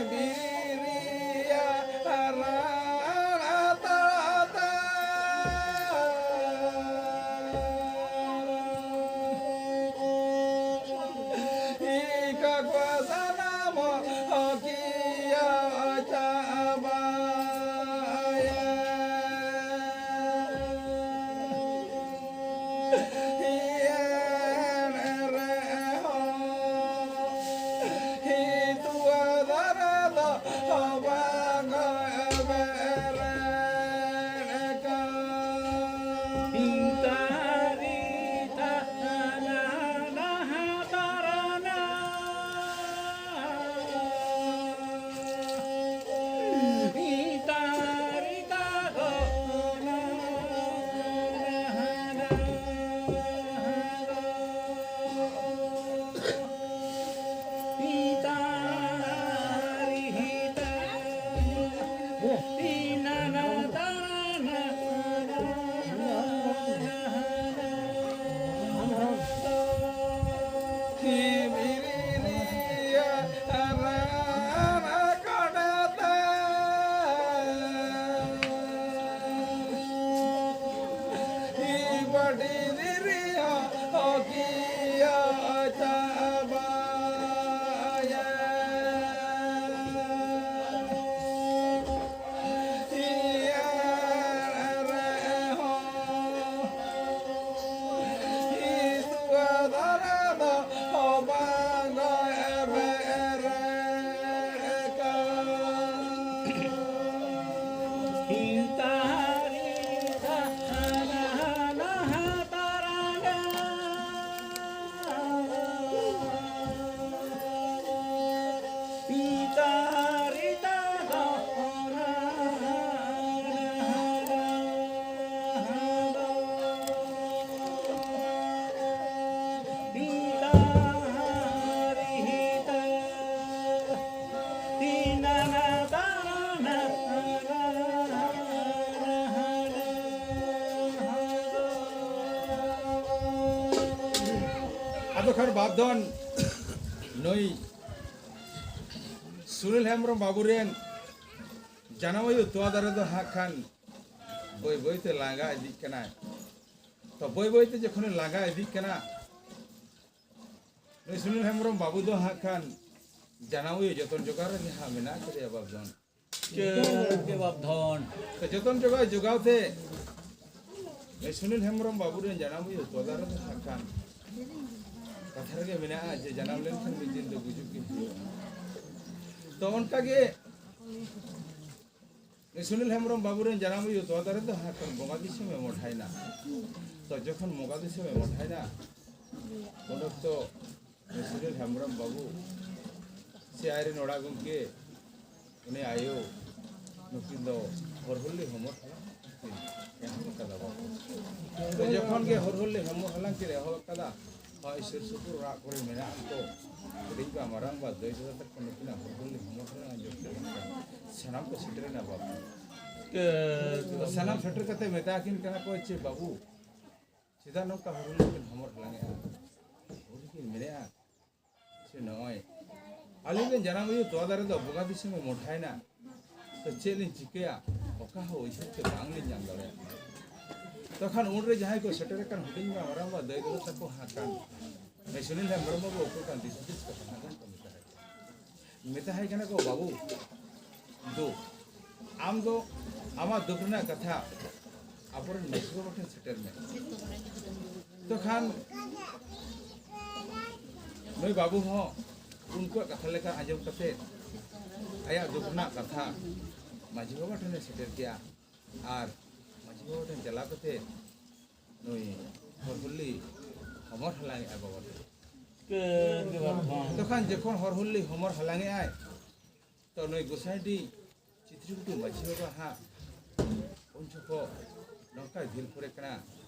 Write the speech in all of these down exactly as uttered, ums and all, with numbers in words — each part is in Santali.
ᱵᱤᱨᱤᱭᱟ ᱨᱟᱲᱟ ᱛᱟᱲᱟᱛᱟ᱾ ᱤᱠᱟ ᱠᱚ ᱥᱟᱱᱟᱢ ᱦᱚᱠᱤᱭᱟ ᱪᱟᱵᱟᱭᱟ᱾ ᱟᱫᱚ ᱠᱷᱟᱱ ᱵᱟᱯᱫᱷᱚᱱ ᱱᱩᱭ ᱥᱩᱱᱤᱞ ᱦᱮᱢᱵᱨᱚᱢ ᱵᱟᱹᱵᱩ ᱨᱮᱱ ᱡᱟᱱᱟᱢ ᱟᱭᱳ ᱛᱚᱣᱟ ᱫᱟᱨᱮ ᱫᱚ ᱦᱟᱸᱜ ᱠᱷᱟᱱ ᱵᱟᱹᱭ ᱵᱟᱹᱭ ᱛᱮ ᱞᱟᱸᱜᱟ ᱤᱫᱤᱜ ᱠᱟᱱᱟᱭ᱾ ᱛᱚ ᱵᱟᱹᱭ ᱵᱟᱹᱭ ᱛᱮ ᱡᱚᱠᱷᱚᱱᱮ ᱞᱟᱸᱜᱟ ᱤᱫᱤᱜ ᱠᱟᱱᱟ, ᱱᱩᱭ ᱥᱩᱱᱤᱞ ᱦᱮᱢᱵᱨᱚᱢ ᱵᱟᱹᱵᱩ ᱫᱚ ᱦᱟᱸᱜ ᱠᱷᱟᱱ ᱡᱟᱱᱟᱢ ᱟᱭᱳ ᱡᱚᱛᱚᱱ ᱡᱚᱜᱟᱣ ᱨᱮ ᱡᱟᱦᱟᱸ ᱢᱮᱱᱟᱜ ᱟᱠᱟᱫᱮᱭᱟ ᱵᱟᱯ ᱫᱷᱚᱱ᱾ ᱪᱮᱫ ᱜᱮ ᱵᱟᱯ ᱫᱷᱚᱱ᱾ ᱛᱚ ᱡᱚᱛᱚᱱ ᱡᱚᱜᱟᱣ ᱡᱚᱜᱟᱣ ᱛᱮ ᱱᱩᱭ ᱥᱩᱱᱤᱞ ᱦᱮᱢᱵᱨᱚᱢ ᱵᱟᱹᱵᱩ ᱨᱮᱱ ᱡᱟᱱᱟᱢ ᱟᱭᱳ ᱛᱚᱣᱟ ᱫᱟᱨᱮ ᱫᱚ ᱦᱟᱸᱜ ᱠᱷᱟᱱ ᱠᱟᱛᱷᱟ ᱨᱮᱜᱮ ᱢᱮᱱᱟᱜᱼᱟ ᱡᱮ ᱡᱟᱱᱟᱢ ᱞᱮᱱᱠᱷᱟᱱ ᱢᱤᱫ ᱫᱤᱱ ᱫᱚ ᱜᱩᱡᱩᱜ ᱜᱮ ᱦᱩᱭᱩᱜᱼᱟ᱾ ᱛᱚ ᱚᱱᱠᱟ ᱜᱮ ᱱᱩᱭ ᱥᱩᱱᱤᱞ ᱦᱮᱢᱵᱨᱚᱢ ᱵᱟᱹᱵᱩ ᱨᱮᱱ ᱡᱟᱱᱟᱢ ᱟᱭᱳ ᱛᱚᱣᱟ ᱫᱟᱨᱮ ᱫᱚ ᱦᱟᱸᱜ ᱠᱷᱟᱱ ᱵᱚᱸᱜᱟ ᱫᱤᱥᱚᱢᱮ ᱢᱚᱰᱷᱟᱭᱮᱱᱟ᱾ ᱛᱚ ᱡᱚᱠᱷᱚᱱ ᱵᱚᱸᱜᱟ ᱫᱤᱥᱚᱢᱮ ᱢᱚᱰᱷᱟᱭᱮᱱᱟ, ᱩᱱ ᱚᱠᱛᱚ ᱱᱩᱭ ᱥᱩᱱᱤᱞ ᱦᱮᱢᱵᱨᱚᱢ ᱵᱟᱹᱵᱩ ᱥᱮ ᱟᱡ ᱨᱮᱱ ᱚᱲᱟᱜ ᱜᱚᱢᱠᱮ, ᱩᱱᱤ ᱟᱭᱳ, ᱱᱩᱠᱤᱱ ᱫᱚ ᱦᱚᱨᱦᱚᱞᱤ ᱦᱚᱢᱚᱨ ᱦᱟᱞᱟᱝ ᱠᱤᱱ ᱮᱦᱚᱵ ᱟᱠᱟᱫᱟ ᱵᱟᱹᱵᱩ᱾ ᱛᱚ ᱡᱚᱠᱷᱚᱱ ᱜᱮ ᱦᱚᱨᱦᱚᱞᱤ ᱦᱚᱢᱚᱨ ᱦᱟᱞᱟᱝ ᱠᱤᱱ ᱮᱦᱚᱵ ᱟᱠᱟᱫᱟ, ᱦᱚᱸᱜᱼᱚᱭ ᱥᱩᱨ ᱥᱩᱯᱩᱨ ᱚᱲᱟᱜ ᱠᱚᱨᱮ ᱢᱮᱱᱟᱜ ᱠᱚ ᱦᱩᱰᱤᱧ ᱵᱟ ᱢᱟᱨᱟᱝ ᱵᱟ ᱫᱟᱹᱭ ᱫᱟᱫᱟ ᱛᱟᱠᱚ ᱱᱩᱠᱤᱱᱟᱜ ᱦᱚᱨᱦᱚᱞᱤ ᱦᱚᱢᱚᱨ ᱦᱟᱞᱟᱝ ᱟᱸᱡᱚᱢ ᱠᱮᱫᱟ᱾ ᱥᱟᱱᱟᱢ ᱠᱚ ᱥᱮᱴᱮᱨᱮᱱᱟ ᱵᱟᱹᱵᱩ᱾ ᱛᱚ ᱥᱟᱱᱟᱢ ᱥᱮᱴᱮᱨ ᱠᱟᱛᱮ ᱢᱮᱛᱟ ᱠᱤᱱ ᱠᱟᱱᱟ ᱠᱚ, ᱪᱮ ᱵᱟᱹᱵᱩ, ᱪᱮᱫᱟᱜ ᱱᱚᱝᱠᱟ ᱦᱚᱨᱦᱚᱞᱤ ᱵᱤᱱ ᱦᱚᱢᱚᱨ ᱦᱟᱞᱟᱝᱮᱜᱼᱟ? ᱩᱱᱠᱤᱱ ᱢᱮᱱᱮᱜᱼᱟ, ᱥᱮ ᱱᱚᱜᱼᱚᱭ ᱟᱹᱞᱤᱧ ᱨᱮᱱ ᱡᱟᱱᱟᱢ ᱟᱭᱳ ᱛᱚᱣᱟ ᱫᱟᱨᱮ ᱫᱚ ᱵᱚᱸᱜᱟ ᱫᱤᱥᱚᱢᱮ ᱢᱚᱰᱷᱟᱭᱮᱱᱟ, ᱛᱚ ᱪᱮᱫ ᱞᱤᱧ ᱪᱤᱠᱟᱹᱭᱟ? ᱚᱠᱟ ᱦᱚᱸ ᱩᱭᱦᱟᱹᱨ ᱛᱮ ᱵᱟᱝ ᱞᱤᱧ ᱧᱟᱢ ᱫᱟᱲᱮᱭᱟᱜ ᱠᱟᱱᱟ᱾ ᱛᱚᱠᱷᱟᱱ ᱩᱱᱨᱮ ᱡᱟᱦᱟᱸᱭ ᱠᱚ ᱥᱮᱴᱮᱨ ᱟᱠᱟᱱ ᱦᱩᱰᱤᱧ ᱵᱟ ᱢᱟᱨᱟᱝ ᱵᱟ ᱫᱟᱹᱭ ᱫᱟᱫᱟ ᱛᱟᱠᱚ ᱦᱟᱸᱜ ᱠᱷᱟᱱ ᱱᱩᱭ ᱥᱩᱱᱤᱞ ᱦᱮᱢᱵᱨᱚᱢ ᱵᱟᱹᱵᱩ ᱚᱠᱚᱭ ᱠᱟᱱ ᱫᱤᱥ ᱦᱩᱫᱤᱥ ᱠᱟᱛᱮ ᱦᱟᱸᱜ ᱠᱷᱟᱱ ᱠᱚ ᱢᱮᱛᱟ ᱦᱟᱭ ᱠᱟᱱᱟ᱾ ᱢᱮᱛᱟ ᱦᱟᱭ ᱠᱟᱱᱟ ᱠᱚ, ᱵᱟᱹᱵᱩ, ᱫᱩ, ᱟᱢ ᱫᱚ ᱟᱢᱟᱜ ᱫᱩᱠ ᱨᱮᱱᱟᱜ ᱠᱟᱛᱷᱟ ᱟᱵᱚᱨᱮᱱ ᱢᱟᱹᱡᱷᱤ ᱵᱟᱵᱟ ᱴᱷᱮᱱ ᱥᱮᱴᱮᱨ ᱢᱮ᱾ ᱛᱚᱠᱷᱟᱱ ᱱᱩᱭ ᱵᱟᱹᱵᱩ ᱦᱚᱸ ᱩᱱᱠᱩᱣᱟᱜ ᱠᱟᱛᱷᱟ ᱞᱮᱠᱟ ᱟᱸᱡᱚᱢ ᱠᱟᱛᱮ ᱟᱭᱟᱜ ᱫᱩᱠ ᱨᱮᱱᱟᱜ ᱠᱟᱛᱷᱟ ᱢᱟᱹᱡᱷᱤ ᱵᱟᱵᱟ ᱴᱷᱮᱱᱮ ᱥᱮᱴᱮᱨ ᱠᱮᱜᱼᱟ᱾ ᱟᱨ ᱢᱟᱹᱡᱷᱤ ᱵᱟᱵᱟ ᱴᱷᱮᱱ ᱪᱟᱞᱟᱣ ᱠᱟᱛᱮ ᱱᱩᱭ ᱦᱚᱨᱦᱚᱞᱤ ᱦᱚᱢᱚᱨ ᱦᱟᱞᱟᱝ ᱮᱜᱼᱟᱭ ᱵᱟᱵᱟ ᱴᱷᱮᱱ᱾ ᱛᱚᱠᱷᱟᱱ ᱡᱚᱠᱷᱚᱱ ᱦᱚᱨᱦᱚᱞᱤ ᱦᱚᱢᱚᱨ ᱦᱟᱞᱟᱝ ᱮᱜᱼᱟᱭ, ᱛᱚ ᱱᱩᱭ ᱜᱚᱸᱥᱟᱭᱰᱤ ᱪᱤᱛᱨᱤᱜᱷᱩᱴᱩ ᱢᱟᱹᱡᱷᱤ ᱵᱟᱵᱟ ᱦᱟᱸᱜ ᱩᱱ ᱡᱚᱠᱷᱚᱱ ᱱᱚᱝᱠᱟᱭ ᱫᱷᱤᱨ ᱯᱚᱨᱮ ᱠᱟᱱᱟ,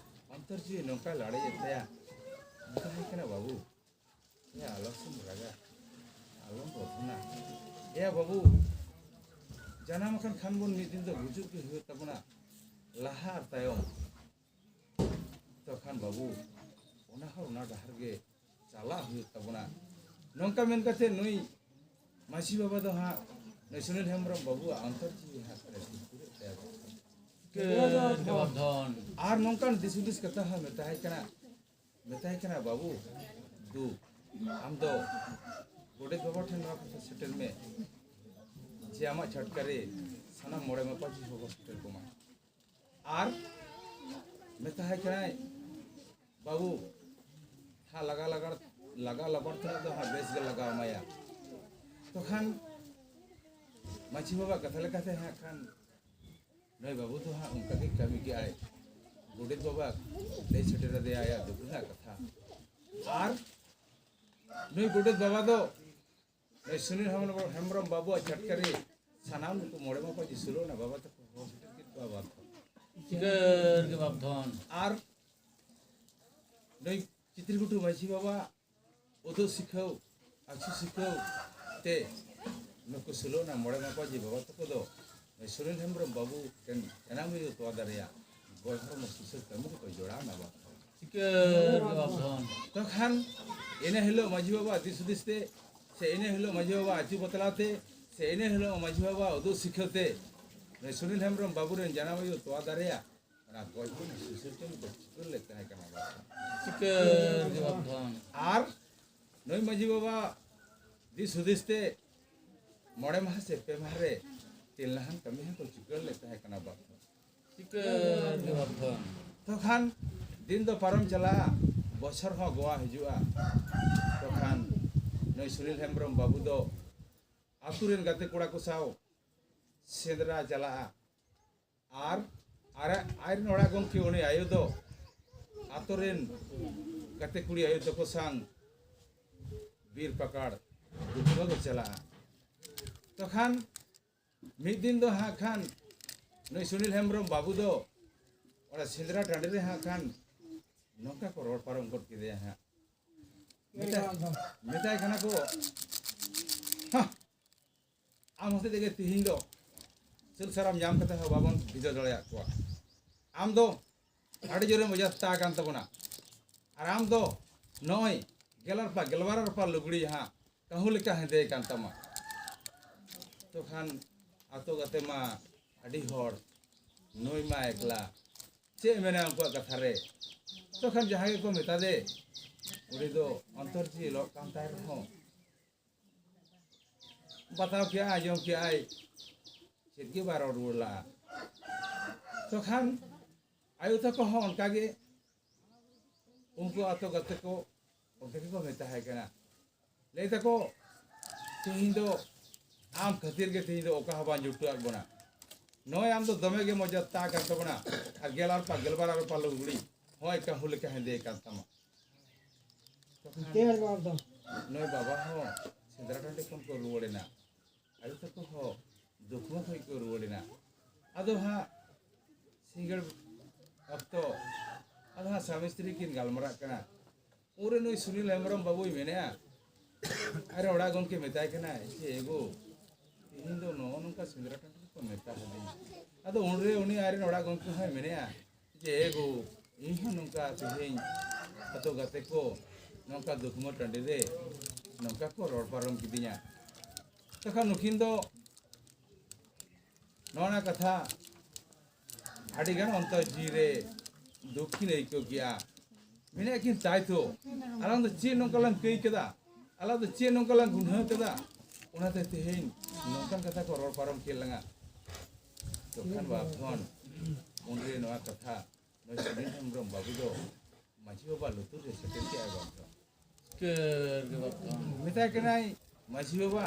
ᱚᱱᱛᱚᱨ ᱡᱤᱣᱤ ᱱᱚᱝᱠᱟᱭ ᱞᱟᱲᱮᱡᱮᱫ ᱛᱟᱭᱟ, ᱢᱮᱛᱟᱭ ᱠᱟᱱᱟ, ᱵᱟᱹᱵᱩ, ᱮᱭᱟ ᱟᱞᱚᱢ ᱨᱟᱜᱟ, ᱟᱞᱚᱢ ᱵᱚᱛᱚᱨᱟ᱾ ᱮᱭᱟ ᱵᱟᱹᱵᱩ, ᱡᱟᱱᱟᱢ ᱟᱠᱟᱱ ᱠᱷᱟᱱ ᱵᱚᱱ ᱢᱤᱫ ᱫᱤᱱ ᱫᱚ ᱜᱩᱡᱩᱜ ᱜᱮ ᱦᱩᱭᱩᱜ ᱛᱟᱵᱚᱱᱟ, ᱞᱟᱦᱟ ᱟᱨ ᱛᱟᱭᱚᱢ᱾ ᱛᱚᱠᱷᱟᱱ ᱵᱟᱹᱵᱩ, ᱚᱱᱟ ᱦᱚᱸ ᱚᱱᱟ ᱰᱟᱦᱟᱨ ᱜᱮ ᱪᱟᱞᱟᱜ ᱦᱩᱭᱩᱜ ᱛᱟᱵᱚᱱᱟ᱾ ᱱᱚᱝᱠᱟ ᱢᱮᱱ ᱠᱟᱛᱮ ᱱᱩᱭ ᱢᱟᱹᱡᱷᱤ ᱵᱟᱵᱟ ᱫᱚ ᱦᱟᱸᱜ ᱱᱩᱭ ᱥᱩᱱᱤᱞ ᱦᱮᱢᱵᱨᱚᱢ ᱵᱟᱵᱩᱣᱟᱜ ᱚᱱᱛᱚᱨ ᱡᱤᱣᱤ ᱦᱟᱸᱜ ᱠᱷᱟᱱᱮ ᱴᱷᱤᱠ ᱯᱩᱨᱟᱹᱜ ᱛᱟᱭᱟ᱾ ᱪᱤᱠᱟᱹᱨ ᱜᱮ ᱵᱟᱯᱫᱷᱚᱱ᱾ ᱟᱨ ᱱᱚᱝᱠᱟᱱ ᱫᱤᱥ ᱦᱩᱫᱤᱥ ᱠᱟᱛᱷᱟ ᱦᱚᱸ ᱢᱮᱛᱟᱭ ᱠᱟᱱᱟ, ᱢᱮᱛᱟᱭ ᱠᱟᱱᱟ, "ᱵᱟᱹᱵᱩ, ᱫᱩ, ᱟᱢ ᱫᱚ ᱜᱚᱰᱮᱛ ᱵᱟᱵᱟ ᱴᱷᱮᱱ ᱱᱚᱣᱟ ᱠᱟᱛᱷᱟ ᱥᱮᱴᱮᱨ ᱢᱮ ᱡᱮ ᱟᱢᱟᱜ ᱪᱷᱟᱴᱠᱟ ᱨᱮ ᱥᱟᱱᱟᱢ ᱢᱚᱬᱮ ᱢᱟᱯᱟᱡᱤ ᱦᱚᱦᱚ ᱥᱮᱴᱮᱨ ᱠᱚᱢᱟ᱾ ᱟᱨ ᱢᱮᱛᱟᱭ ᱠᱟᱱᱟᱭ, ᱵᱟᱹᱵᱩ, ᱦᱟᱸᱜ ᱞᱟᱜᱟ ᱞᱟᱜᱟᱲ, ᱞᱟᱜᱟ ᱞᱟᱵᱟᱲ ᱛᱮᱱᱟᱜ ᱫᱚ ᱦᱟᱸᱜ ᱵᱮᱥ ᱜᱮ ᱞᱟᱜᱟᱣ ᱢᱟᱭᱟ᱾" ᱛᱚᱠᱷᱟᱱ ᱢᱟᱹᱡᱷᱤ ᱵᱟᱵᱟ ᱠᱟᱛᱷᱟ ᱞᱮᱠᱟᱛᱮ ᱦᱟᱸᱜ ᱠᱷᱟᱱ ᱱᱩᱭ ᱵᱟᱹᱵᱩ ᱫᱚ ᱦᱟᱸᱜ ᱚᱱᱠᱟ ᱜᱮ ᱠᱟᱹᱢᱤ ᱠᱮᱜᱼᱟᱭ᱾ ᱜᱚᱰᱮᱛ ᱵᱟᱵᱟ ᱞᱟᱹᱭ ᱥᱮᱴᱮᱨ ᱟᱫᱮᱭᱟ ᱟᱭᱟᱜ ᱫᱩᱠ ᱨᱮᱱᱟᱜ ᱠᱟᱛᱷᱟ᱾ ᱟᱨ ᱱᱩᱭ ᱜᱚᱰᱮᱛ ᱵᱟᱵᱟ ᱫᱚ ᱱᱩᱭ ᱥᱩᱱᱤᱞ ᱦᱮᱢᱵᱨᱚᱢ, ᱦᱮᱢᱵᱨᱚᱢ ᱵᱟᱹᱵᱩᱣᱟᱜ ᱪᱷᱟᱴᱠᱟ ᱨᱮ ᱥᱟᱱᱟᱢ ᱱᱩᱠᱩ ᱢᱚᱬᱮ ᱢᱟᱯᱟᱡᱤ ᱥᱳᱞᱳ ᱟᱱᱟ ᱵᱟᱵᱟ ᱛᱟᱠᱚ ᱦᱚᱦᱚ ᱥᱮᱴᱮᱨ ᱠᱮᱫ ᱠᱚᱣᱟ ᱵᱟᱨ ᱫᱷᱟᱣ᱾ ᱪᱤᱠᱟᱹᱨ ᱜᱮ ᱵᱟᱯᱫᱷᱚᱱ᱾ ᱟᱨ ᱱᱩᱭ ᱪᱤᱛᱨᱤᱜᱷᱩᱴᱩ ᱢᱟᱹᱡᱷᱤ ᱵᱟᱵᱟ ᱩᱫᱩᱜ ᱥᱤᱠᱷᱟᱹᱣ, ᱟᱹᱪᱩ ᱥᱤᱠᱷᱟᱹᱣ ᱛᱮ ᱱᱩᱠᱩ ᱥᱳᱞᱳ ᱟᱱᱟ ᱢᱚᱬᱮ ᱢᱟᱯᱟᱡᱤ ᱵᱟᱵᱟ ᱛᱟᱠᱚ ᱫᱚ ᱱᱩᱭ ᱥᱩᱱᱤᱞ ᱦᱮᱢᱵᱨᱚᱢ ᱵᱟᱹᱵᱩ ᱴᱷᱮᱱ ᱡᱟᱱᱟᱢ ᱟᱭᱳ ᱛᱚᱣᱟ ᱫᱟᱨᱮᱭᱟ ᱜᱚᱭ ᱦᱚᱲᱢᱚ ᱥᱩᱥᱟᱹᱨ ᱠᱟᱹᱢᱤ ᱨᱮᱠᱚ ᱡᱚᱲᱟᱣ ᱮᱱᱟ ᱵᱟᱨ ᱫᱷᱟᱣ᱾ ᱪᱤᱠᱟᱹᱨ ᱜᱮ ᱵᱟᱯᱫᱷᱚᱱ᱾ ᱛᱚᱠᱷᱟᱱ ᱤᱱᱟᱹ ᱦᱤᱞᱳᱜ ᱢᱟᱹᱡᱷᱤ ᱵᱟᱵᱟ ᱫᱤᱥ ᱦᱩᱫᱤᱥ ᱛᱮ, ᱥᱮ ᱤᱱᱟᱹ ᱦᱤᱞᱳᱜ ᱢᱟᱹᱡᱷᱤ ᱵᱟᱵᱟ ᱟᱹᱪᱩ ᱵᱟᱛᱞᱟᱣ ᱛᱮ, ᱥᱮ ᱤᱱᱟᱹ ᱦᱤᱞᱳᱜ ᱢᱟᱹᱡᱷᱤ ᱵᱟᱵᱟ ᱩᱫᱩᱜ ᱥᱤᱠᱷᱟᱹᱣ ᱛᱮ ᱱᱩᱭ ᱥᱩᱱᱤᱞ ᱦᱮᱢᱵᱨᱚᱢ ᱵᱟᱹᱵᱩ ᱨᱮᱱ ᱡᱟᱱᱟᱢ ᱟᱭᱳ ᱛᱚᱣᱟ ᱫᱟᱨᱮᱭᱟ ᱚᱱᱟ ᱜᱚᱭ ᱦᱚᱲᱢᱚ ᱥᱩᱥᱟᱹᱨ ᱠᱟᱹᱢᱤ ᱠᱚ ᱪᱤᱠᱟᱹᱨ ᱞᱮᱫ ᱛᱟᱦᱮᱸ ᱠᱟᱱᱟ ᱵᱟᱨ ᱫᱷᱟᱣ᱾ ᱪᱤᱠᱟᱹᱨ ᱜᱮ ᱵᱟᱯᱫᱷᱚᱱ᱾ ᱟᱨ ᱱᱩᱭ ᱢᱟᱹᱡᱷᱤ ᱵᱟᱵᱟ ᱫᱤᱥ ᱦᱩᱫᱤᱥ ᱛᱮ ᱢᱚᱬᱮ ᱢᱟᱦᱟ ᱥᱮ ᱯᱮ ᱢᱟᱦᱟ ᱨᱮ ᱛᱤᱞᱱᱟᱦᱟᱱ ᱠᱟᱹᱢᱤ ᱦᱚᱸᱠᱚ ᱪᱤᱠᱟᱹᱨ ᱞᱮᱫ ᱛᱟᱦᱮᱸ ᱠᱟᱱᱟ ᱵᱟᱨ ᱫᱷᱟᱣ᱾ ᱪᱤᱠᱟᱹᱨ ᱜᱮ ᱵᱟᱯᱫᱷᱚᱱ᱾ ᱛᱚᱠᱷᱟᱱ ᱫᱤᱱ ᱫᱚ ᱯᱟᱨᱚᱢ ᱪᱟᱞᱟᱜᱼᱟ, ᱵᱚᱪᱷᱚᱨ ᱦᱚᱸ ᱜᱚᱣᱟ ᱦᱤᱡᱩᱜᱼᱟ᱾ ᱛᱚᱠᱷᱟᱱ ᱱᱩᱭ ᱥᱩᱱᱤᱞ ᱦᱮᱢᱵᱨᱚᱢ ᱵᱟᱹᱵᱩ ᱫᱚ ᱟᱛᱳ ᱨᱮᱱ ᱜᱟᱛᱮ ᱠᱚᱲᱟ ᱠᱚ ᱥᱟᱶ ᱥᱮᱸᱫᱽᱨᱟ ᱪᱟᱞᱟᱜᱼᱟ᱾ ᱟᱨ, ᱟᱨ ᱟᱡ ᱨᱮᱱ ᱚᱲᱟᱜ ᱜᱚᱢᱠᱮ ᱩᱱᱤ ᱟᱭᱳ ᱫᱚ ᱟᱛᱳ ᱨᱮᱱ ᱜᱟᱛᱮ ᱠᱩᱲᱤ ᱟᱭᱳ ᱛᱟᱠᱚ ᱥᱟᱶ ᱵᱤᱨ ᱯᱟᱠᱟᱲ ᱫᱩᱠᱷᱟᱹ ᱫᱚ ᱪᱟᱞᱟᱜᱼᱟ᱾ ᱛᱚᱠᱷᱟᱱ ᱢᱤᱫ ᱫᱤᱱ ᱫᱚ ᱦᱟᱸᱜ ᱠᱷᱟᱱ ᱱᱩᱭ ᱥᱩᱱᱤᱞ ᱦᱮᱢᱵᱨᱚᱢ ᱵᱟᱹᱵᱩ ᱫᱚ ᱚᱱᱟ ᱥᱮᱸᱫᱽᱨᱟ ᱴᱟᱺᱰᱤ ᱨᱮ ᱦᱟᱸᱜ ᱠᱷᱟᱱ ᱱᱚᱝᱠᱟ ᱠᱚ ᱨᱚᱲ ᱯᱟᱨᱚᱢ ᱜᱚᱫ ᱠᱮᱫᱮᱭᱟ ᱦᱟᱸᱜ᱾ ᱢᱮᱛᱟᱭ, ᱢᱮᱛᱟᱭ ᱠᱟᱱᱟ ᱠᱚ, "ᱦᱟ, ᱟᱢ ᱦᱚᱛᱮᱡ ᱛᱮᱜᱮ ᱛᱤᱦᱤᱧ ᱫᱚ ᱥᱟᱹᱞ ᱥᱟᱨᱟᱢ ᱧᱟᱢ ᱠᱟᱛᱮ ᱦᱚᱸ ᱵᱟᱵᱚᱱ ᱵᱤᱫᱟᱹ ᱫᱟᱲᱮᱭᱟᱜ ᱠᱚᱣᱟ᱾ ᱟᱢ ᱫᱚ ᱟᱹᱰᱤ ᱡᱳᱨᱮᱢ ᱚᱡᱟᱛᱟ ᱟᱠᱟᱱ ᱛᱟᱵᱚᱱᱟ᱾ ᱟᱨ ᱟᱢ ᱫᱚ ᱱᱚᱜᱼᱚᱭ ᱜᱮᱞ ᱟᱨᱯᱟ, ᱜᱮᱞᱵᱟᱨ ᱟᱨᱯᱟ ᱞᱩᱜᱽᱲᱤ ᱡᱟᱦᱟᱸ ᱠᱟᱹᱦᱩ ᱞᱮᱠᱟ ᱦᱮᱸᱫᱮ ᱟᱠᱟᱱ ᱛᱟᱢᱟ, ᱛᱚᱠᱷᱟᱱ ᱟᱛᱳ ᱜᱟᱛᱮ ᱢᱟ ᱟᱹᱰᱤ ᱦᱚᱲ, ᱱᱩᱭ ᱢᱟ ᱮᱠᱞᱟ, ᱪᱮᱫ ᱢᱮᱱᱟ ᱩᱱᱠᱩᱣᱟᱜ ᱠᱟᱛᱷᱟ ᱨᱮ? ᱛᱚᱠᱷᱟᱱ ᱡᱟᱦᱟᱸᱭ ᱜᱮᱠᱚ ᱢᱮᱛᱟ ᱫᱮ, ᱩᱱᱤ ᱫᱚ ᱚᱱᱛᱚᱨ ᱡᱤᱣᱤ ᱞᱚᱜ ᱠᱟᱱ ᱛᱟᱭ ᱨᱮᱦᱚᱸ, ᱵᱟᱛᱟᱣ ᱠᱮᱜᱼᱟᱭ, ᱟᱸᱡᱚᱢ ᱠᱮᱜᱼᱟᱭ, ᱪᱮᱫ ᱜᱮ ᱵᱟᱭ ᱨᱚᱲ ᱨᱩᱣᱟᱹᱲ ᱞᱟᱜᱼᱟ᱾ ᱛᱚᱠᱷᱟᱱ ᱟᱭᱳ ᱛᱟᱠᱚ ᱦᱚᱸ ᱚᱱᱠᱟ ᱜᱮ, ᱩᱱᱠᱩ ᱟᱛᱳ ᱜᱟᱛᱮ ᱠᱚ ᱚᱱᱠᱟ ᱜᱮᱠᱚ ᱢᱮᱛᱟᱦᱟᱭ ᱠᱟᱱᱟ, ᱞᱟᱹᱭ ᱛᱟᱠᱚ, "ᱛᱮᱦᱮᱧ ᱫᱚ ᱟᱢ ᱠᱷᱟᱹᱛᱤᱨ ᱜᱮ ᱛᱮᱦᱮᱧ ᱫᱚ ᱚᱠᱟ ᱦᱚᱸ ᱵᱟᱝ ᱡᱩᱴᱟᱹᱣᱟᱜ ᱵᱚᱱᱟ᱾ ᱱᱚᱜᱼᱚᱭ ᱟᱢ ᱫᱚ ᱫᱚᱢᱮ ᱜᱮ ᱢᱚᱡᱟ ᱛᱟ ᱠᱟᱱ ᱛᱟᱵᱚᱱᱟ, ᱟᱨ ᱜᱮᱞ ᱟᱨ ᱯᱟ-, ᱜᱮᱞᱵᱟᱨ ᱟᱨ ᱯᱟ ᱞᱩᱜᱽᱲᱤ ᱦᱚᱸᱜᱼᱚᱭ ᱠᱟᱹᱦᱩ ᱞᱮᱠᱟ ᱦᱮᱸᱫᱮ ᱠᱟᱱ ᱛᱟᱢᱟ᱾" ᱛᱚᱠᱷᱟᱱ ᱱᱩᱭ ᱵᱟᱵᱟ ᱦᱚᱸ ᱥᱮᱸᱫᱽᱨᱟ ᱴᱟᱺᱰᱤ ᱠᱷᱚᱱ ᱠᱚ ᱨᱩᱣᱟᱹᱲ ᱮᱱᱟ᱾ ᱟᱭᱳ ᱛᱟᱠᱚ ᱦᱚᱸ ᱫᱩᱠᱷᱢᱟᱹ ᱠᱷᱚᱱ ᱠᱚ ᱨᱩᱣᱟᱹᱲ ᱮᱱᱟ᱾ ᱟᱫᱚ ᱦᱟᱸᱜ ᱥᱤᱸᱜᱟᱹᱲ ᱚᱠᱛᱚ ᱟᱫᱚ ᱦᱟᱸᱜ ᱥᱟᱢᱤ ᱥᱛᱨᱤ ᱠᱤᱱ ᱜᱟᱞᱢᱟᱨᱟᱜ ᱠᱟᱱᱟ᱾ ᱩᱱᱨᱮ ᱱᱩᱭ ᱥᱩᱱᱤᱞ ᱦᱮᱢᱵᱨᱚᱢ ᱵᱟᱹᱵᱩᱭ ᱢᱮᱱᱮᱜᱼᱟ, ᱟᱡᱨᱮᱱ ᱚᱲᱟᱜ ᱜᱚᱢᱠᱮ ᱢᱮᱛᱟᱭ ᱠᱟᱱᱟᱭ, "ᱡᱮ ᱮᱜᱳ, ᱛᱮᱦᱮᱧ ᱫᱚ ᱱᱚᱜᱼᱚ ᱱᱚᱝᱠᱟ ᱥᱮᱸᱫᱽᱨᱟ ᱴᱟᱺᱰᱤ ᱨᱮᱠᱚ ᱢᱮᱛᱟ ᱦᱟᱹᱫᱤᱧᱟ᱾" ᱟᱫᱚ ᱩᱱᱨᱮ ᱩᱱᱤ ᱟᱡᱨᱮᱱ ᱚᱲᱟᱜ ᱜᱚᱢᱠᱮ ᱦᱚᱸᱭ ᱢᱮᱱᱮᱜᱼᱟ, ᱡᱮ, "ᱮ ᱜᱳ, ᱤᱧ ᱦᱚᱸ ᱱᱚᱝᱠᱟ ᱛᱮᱦᱮᱧ ᱟᱛᱳ ᱜᱟᱛᱮ ᱠᱚ ᱱᱚᱝᱠᱟ ᱫᱩᱠᱷᱢᱟᱹ ᱴᱟᱺᱰᱤ ᱨᱮ ᱱᱚᱝᱠᱟ ᱠᱚ ᱨᱚᱲ ᱯᱟᱨᱚᱢ ᱠᱤᱫᱤᱧᱟ᱾" ᱛᱚᱠᱷᱚᱱ ᱱᱩᱠᱤᱱ ᱫᱚ ᱱᱚᱣᱟ ᱠᱟᱛᱷᱟ ᱟᱹᱰᱤᱜᱟᱱ ᱚᱱᱛᱚᱨ ᱡᱤᱣᱤ ᱨᱮ ᱫᱩᱠ ᱠᱤᱱ ᱟᱹᱭᱠᱟᱹᱣ ᱠᱮᱜᱼᱟ᱾ ᱢᱮᱱᱮᱫ ᱠᱤᱱ, "ᱛᱟᱭ ᱛᱚ, ᱟᱞᱟᱝ ᱫᱚ ᱪᱮᱫ ᱱᱚᱝᱠᱟ ᱞᱟᱝ ᱠᱟᱹᱭ ᱠᱮᱫᱟ? ᱟᱞᱟᱝ ᱫᱚ ᱪᱮᱫ ᱱᱚᱝᱠᱟ ᱞᱟᱝ ᱜᱩᱱᱦᱟᱹ ᱠᱮᱫᱟ? ᱚᱱᱟᱛᱮ ᱛᱮᱦᱮᱧ ᱱᱚᱝᱠᱟᱱ ᱠᱟᱛᱷᱟ ᱠᱚ ᱨᱚᱲ ᱯᱟᱨᱚᱢ ᱠᱮᱫ ᱞᱟᱝᱟ᱾" ᱛᱚᱠᱷᱟᱱ ᱵᱟᱯᱫᱷᱚᱱ ᱩᱱᱨᱮ ᱱᱚᱣᱟ ᱠᱟᱛᱷᱟ ᱱᱩᱭ ᱥᱩᱱᱤᱞ ᱦᱮᱢᱵᱨᱚᱢ ᱵᱟᱹᱵᱩ ᱫᱚ ᱢᱟᱹᱡᱷᱤ ᱵᱟᱵᱟ ᱞᱩᱛᱩᱨ ᱨᱮ ᱥᱮᱴᱮᱨ ᱠᱮᱜᱼᱟᱭ ᱵᱟᱯᱫᱷᱚᱱ᱾ ᱩᱛᱟᱹᱨ ᱜᱮ ᱵᱟᱯᱫᱷᱚᱱ᱾ ᱢᱮᱛᱟᱭ ᱠᱟᱱᱟᱭ, "ᱢᱟᱹᱡᱷᱤ ᱵᱟᱵᱟ,